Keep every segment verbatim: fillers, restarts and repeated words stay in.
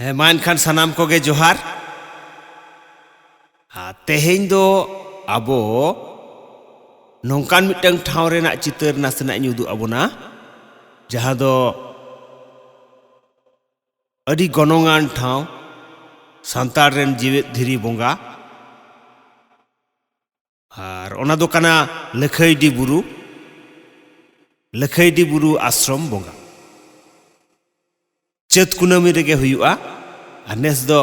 ᱦᱮᱸ, ᱢᱟ ᱮᱱᱠᱷᱟᱱ ᱥᱟᱱᱟᱢ ᱠᱚᱜᱮ ᱡᱚᱦᱟᱨ᱾ ᱟᱨ ᱛᱮᱦᱮᱧ ᱫᱚ ᱟᱵᱚ ᱱᱚᱝᱠᱟᱱ ᱢᱤᱫᱴᱟᱝ ᱴᱷᱟᱶ ᱨᱮᱱᱟᱜ ᱪᱤᱛᱟᱹᱨ ᱱᱟᱥᱮᱱᱟᱜ ᱤᱧ ᱩᱫᱩᱜ ᱟᱵᱚᱱᱟ, ᱡᱟᱦᱟᱸ ᱫᱚ ᱟᱹᱰᱤ ᱜᱚᱱᱚᱝᱟᱱ ᱴᱷᱟᱶ, ᱥᱟᱱᱛᱟᱲ ᱨᱮᱱ ᱡᱮᱣᱮᱫ ᱫᱷᱤᱨᱤ ᱵᱚᱸᱜᱟ, ᱟᱨ ᱚᱱᱟ ᱫᱚ ᱠᱟᱱᱟ ᱞᱟᱹᱠᱷᱟᱹᱭᱰᱤ ᱵᱩᱨᱩ, ᱞᱟᱹᱠᱷᱟᱹᱭᱰᱤ ᱵᱩᱨᱩ ᱟᱥᱨᱚᱢ ᱵᱚᱸᱜᱟ᱾ ᱪᱟᱹᱛ ᱠᱩᱱᱟᱹᱢᱤ ᱨᱮᱜᱮ ᱦᱩᱭᱩᱜᱼᱟ᱾ ᱟᱨ ᱱᱮᱥ ᱫᱚ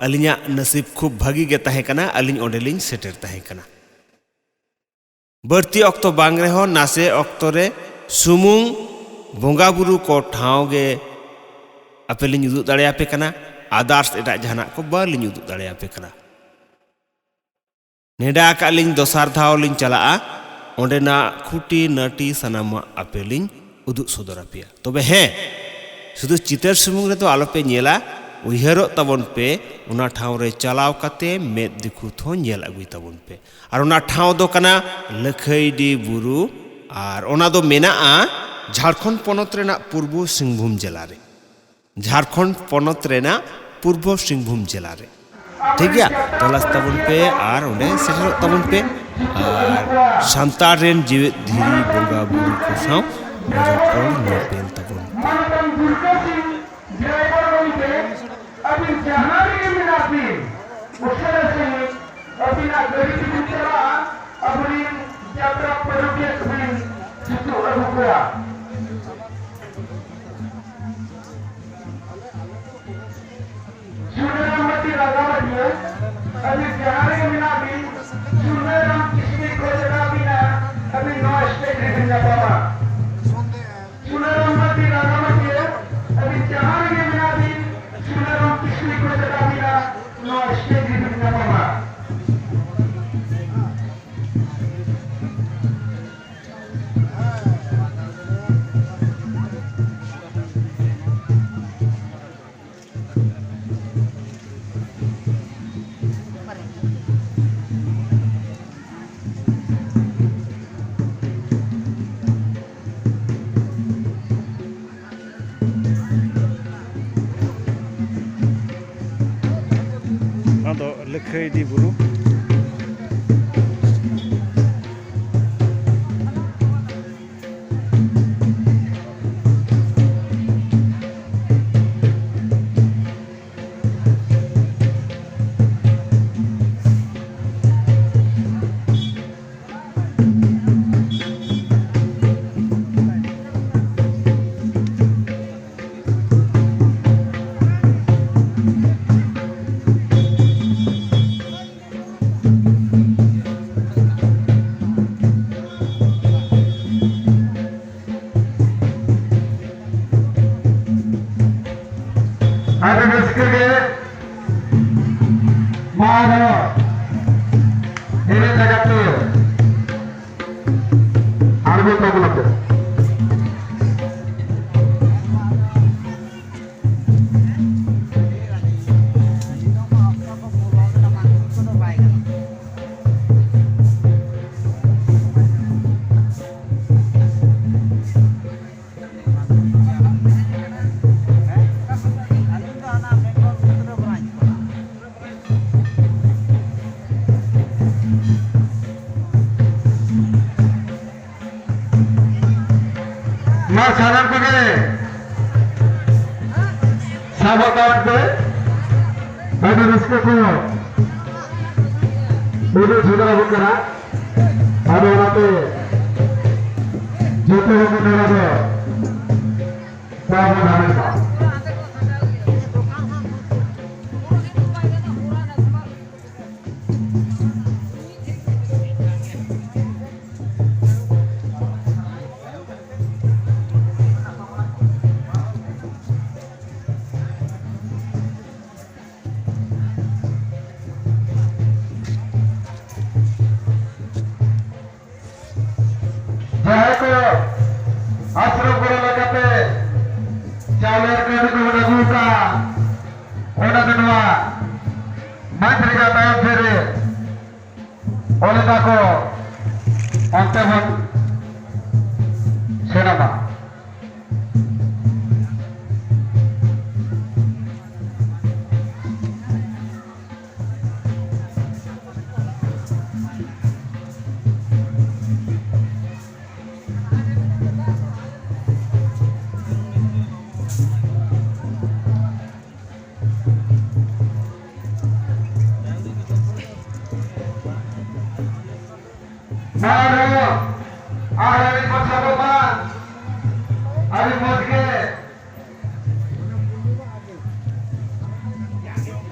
ᱟᱹᱞᱤᱧᱟᱜ ᱱᱟᱥᱤᱵ ᱠᱷᱩᱵ ᱵᱷᱟᱹᱜᱤ ᱜᱮ ᱛᱟᱦᱮᱸ ᱠᱟᱱᱟ, ᱟᱹᱞᱤᱧ ᱚᱸᱰᱮᱞᱤᱧ ᱥᱮᱴᱮᱨ ᱛᱟᱦᱮᱸ ᱠᱟᱱᱟ᱾ ᱵᱟᱹᱲᱛᱤ ᱚᱠᱛᱚ ᱵᱟᱝ ᱨᱮᱦᱚᱸ, ᱱᱟᱥᱮ ᱚᱠᱛᱚ ᱨᱮ ᱥᱩᱢᱩᱝ ᱵᱚᱸᱜᱟ ᱵᱩᱨᱩ ᱠᱚ ᱴᱷᱟᱶ ᱜᱮ ᱟᱯᱮ ᱞᱤᱧ ᱩᱫᱩᱜ ᱫᱟᱲᱮᱭᱟᱯᱮ ᱠᱟᱱᱟ᱾ ᱟᱫᱟᱨᱥ ᱮᱴᱟᱜ ᱡᱟᱦᱟᱱᱟᱜ ᱠᱚ ᱵᱟᱹᱞᱤᱧ ᱩᱫᱩᱜ ᱫᱟᱲᱮᱭᱟᱯᱮ ᱠᱟᱱᱟ᱾ ᱱᱮᱰᱟ ᱟᱠᱟᱫ ᱞᱤᱧ ᱫᱚᱥᱟᱨ ᱫᱷᱟᱣ ᱞᱤᱧ ᱪᱟᱞᱟᱜᱼᱟ, ᱚᱸᱰᱮᱱᱟᱜ ᱠᱷᱩᱴᱤ ᱱᱟᱹᱴᱤ ᱥᱟᱱᱟᱢᱟᱜ ᱟᱯᱮ ᱞᱤᱧ ᱩᱫᱩᱜ ᱥᱚᱫᱚᱨ ᱟᱯᱮᱭᱟ᱾ ᱛᱚᱵᱮ ᱦᱮᱸ, ᱥᱩᱫᱷᱩ ᱪᱤᱛᱟᱹᱨ ᱥᱩᱢᱩᱝ ᱨᱮᱫᱚ ᱟᱞᱚᱯᱮ ᱧᱮᱞᱟ, ᱩᱭᱦᱟᱹᱨᱚᱜ ᱛᱟᱵᱚᱱ ᱯᱮ, ᱚᱱᱟ ᱴᱷᱟᱶ ᱨᱮ ᱪᱟᱞᱟᱣ ᱠᱟᱛᱮ ᱢᱮᱫ ᱫᱤᱠᱷᱩᱛ ᱦᱚᱸ ᱧᱮᱞ ᱟᱹᱜᱩᱭ ᱛᱟᱵᱚᱱ ᱯᱮ᱾ ᱟᱨ ᱚᱱᱟ ᱴᱷᱟᱶ ᱫᱚ ᱠᱟᱱᱟ ᱞᱟᱹᱠᱷᱟᱹᱭᱰᱤ ᱵᱩᱨᱩ, ᱟᱨ ᱚᱱᱟ ᱫᱚ ᱢᱮᱱᱟᱜᱼᱟ ᱡᱷᱟᱲᱠᱷᱚᱸᱰ ᱯᱚᱱᱚᱛ ᱨᱮᱱᱟᱜ ᱯᱩᱨᱵᱚ ᱥᱤᱝᱵᱷᱩᱢ ᱡᱮᱞᱟ ᱨᱮ᱾ ᱡᱷᱟᱲᱠᱷᱚᱸᱰ ᱯᱚᱱᱚᱛ ᱨᱮᱱᱟᱜ ᱯᱩᱨᱵᱚ ᱥᱤᱝᱵᱷᱩᱢ ᱡᱮᱞᱟ ᱨᱮ᱾ ᱴᱷᱤᱠ ᱜᱮᱭᱟ, ᱛᱚᱞᱟᱥ ᱛᱟᱵᱚᱱ ᱯᱮ ᱟᱨ ᱚᱸᱰᱮ ᱥᱮᱴᱮᱨᱚᱜ ᱛᱟᱵᱚᱱ ᱯᱮ᱾ ᱟᱨ ᱥᱟᱱᱛᱟᱲ ᱨᱮᱱ ᱡᱮᱣᱮᱫ ᱫᱷᱤᱨᱤ ᱵᱚᱸᱜᱟ ᱵᱩᱨᱩ ᱠᱚ ᱥᱟᱶ ᱨᱚᱯᱚᱲ ᱧᱮᱯᱮᱞ ᱛᱟᱵᱚᱱ ᱯᱮ᱾ ᱟᱹᱵᱤᱱ ᱡᱟᱦᱟᱸ ᱨᱮᱜᱮ ᱢᱮᱱᱟᱜ ᱵᱤᱱ, ᱩᱥᱟᱹᱨᱟ ᱥᱟᱺᱦᱤᱡ ᱟᱹᱵᱤᱱᱟᱜ ᱜᱟᱹᱰᱤ ᱛᱮᱵᱤᱱ ᱪᱟᱞᱟᱜᱼᱟ, ᱟᱵᱚᱨᱮᱱ ᱡᱟᱛᱨᱟ ᱯᱟᱹᱨᱩᱠᱷᱤᱭᱟᱹ ᱠᱚᱵᱤᱱ ᱡᱩᱛᱩᱜ ᱟᱹᱜᱩ ᱠᱚᱣᱟ᱾ ᱥᱩᱱᱟᱹᱨᱟᱢ ᱢᱟᱹᱴᱤ ᱨᱟᱸᱜᱟᱢᱟᱹᱴᱤᱭᱟᱹ, ᱟᱹᱵᱤᱱ ᱡᱟᱦᱟᱸ ᱨᱮᱜᱮ ᱢᱮᱱᱟᱜ ᱵᱤᱱ, ᱥᱩᱱᱟᱹᱨᱟᱢ ᱠᱤᱥᱠᱩ ᱠᱚ ᱪᱟᱞᱟᱣ ᱵᱤᱱᱟ, ᱟᱹᱵᱤᱱ ᱱᱚᱣᱟ ᱥᱴᱮᱡ ᱨᱮᱵᱤᱱ ᱧᱟᱯᱟᱢᱟ᱾ ᱥᱩᱱᱟᱹᱨᱟᱢ ᱢᱟᱹᱴᱤ ᱨᱟᱸᱜᱟᱢᱟᱹᱴᱤᱭᱟᱹ, ᱟᱹᱵᱤᱱ ᱡᱟᱦᱟᱸ ᱨᱮᱜᱮ ᱢᱮᱱᱟᱜ ᱵᱤᱱ, ᱥᱩᱱᱟᱹᱨᱟᱢ ᱠᱤᱥᱠᱩ ᱠᱚ ᱪᱟᱞᱟᱣ ᱵᱤᱱᱟ, ᱱᱚᱣᱟ ᱥᱴᱮᱡ ᱨᱮᱵᱤᱱ ᱧᱟᱯᱟᱢᱟ᱾ ᱫᱚ ᱞᱟᱹᱠᱷᱟᱹᱭᱰᱤ ᱵᱩᱨᱩ᱾ ᱟᱹᱰᱤ ᱨᱟᱹᱥᱠᱟᱹ ᱜᱮ᱾ ᱢᱟ ᱟᱨᱦᱚᱸ ᱮᱱᱮᱡ ᱞᱟᱜᱟᱫ ᱛᱮ ᱟᱬᱜᱚ ᱛᱟᱵᱚᱱ ᱟᱯᱮ᱾ ᱢᱟ ᱥᱟᱱᱟᱢ ᱠᱚᱜᱮ ᱥᱟᱵ ᱟᱠᱟᱫ ᱯᱮ, ᱟᱹᱰᱤ ᱨᱟᱹᱥᱠᱟᱹ ᱠᱚ ᱩᱫᱩᱜ ᱥᱚᱫᱚᱨ ᱟᱵᱚᱱ ᱠᱟᱱᱟ᱾ ᱟᱫᱚ ᱚᱱᱟᱛᱮ ᱡᱚᱛᱚ ᱦᱚᱲ ᱜᱮ ᱱᱚᱰᱮ ᱫᱚ ᱵᱟᱵᱚᱱ ᱦᱟᱢᱮᱴ ᱢᱟ᱾ ᱡᱟᱦᱟᱸᱭ ᱠᱚ ᱟᱥᱨᱚᱢ ᱜᱚᱲᱚ ᱞᱮᱠᱟᱛᱮ ᱪᱟᱣᱞᱮ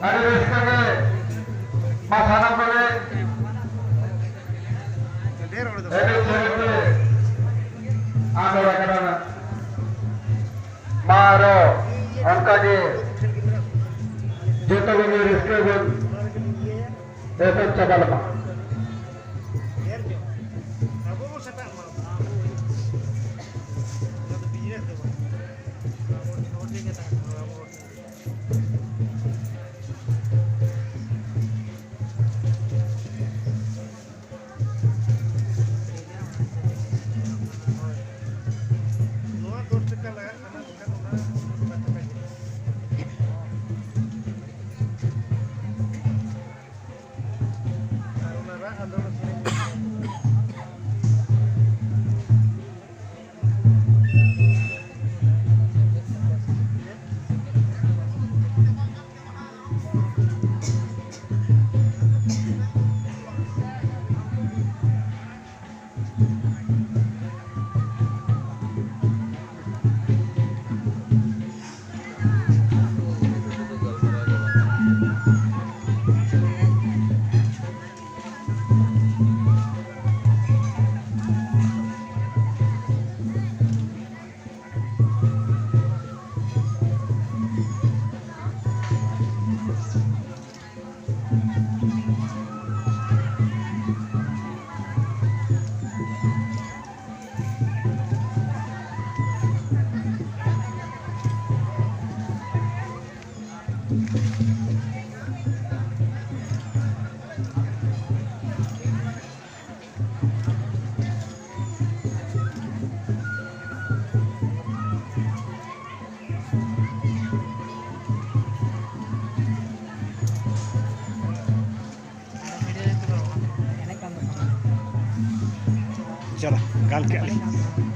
ᱟᱹᱰᱤ ᱨᱟᱹᱥᱠᱟᱹ ᱜᱮ ᱢᱟ ᱥᱟᱱᱟᱢ ᱠᱚᱜᱮ ᱮᱱᱮᱡ ᱥᱮᱨᱮᱧ ᱛᱮ ᱟᱸᱫᱳᱲ ᱟᱠᱟᱱᱟ᱾ ᱢᱟ ᱟᱨᱚ ᱚᱱᱠᱟ ᱜᱮ ᱡᱚᱛᱚ ᱠᱚᱜᱮ ᱨᱟᱹᱥᱠᱟᱹ ᱵᱚᱱ ᱮᱛᱚᱦᱚᱵ ᱪᱟᱵᱟ ᱞᱮᱢᱟ᱾ ᱪᱚᱞᱚ, ᱜᱟᱱ ᱠᱮᱫ ᱞᱤᱧ᱾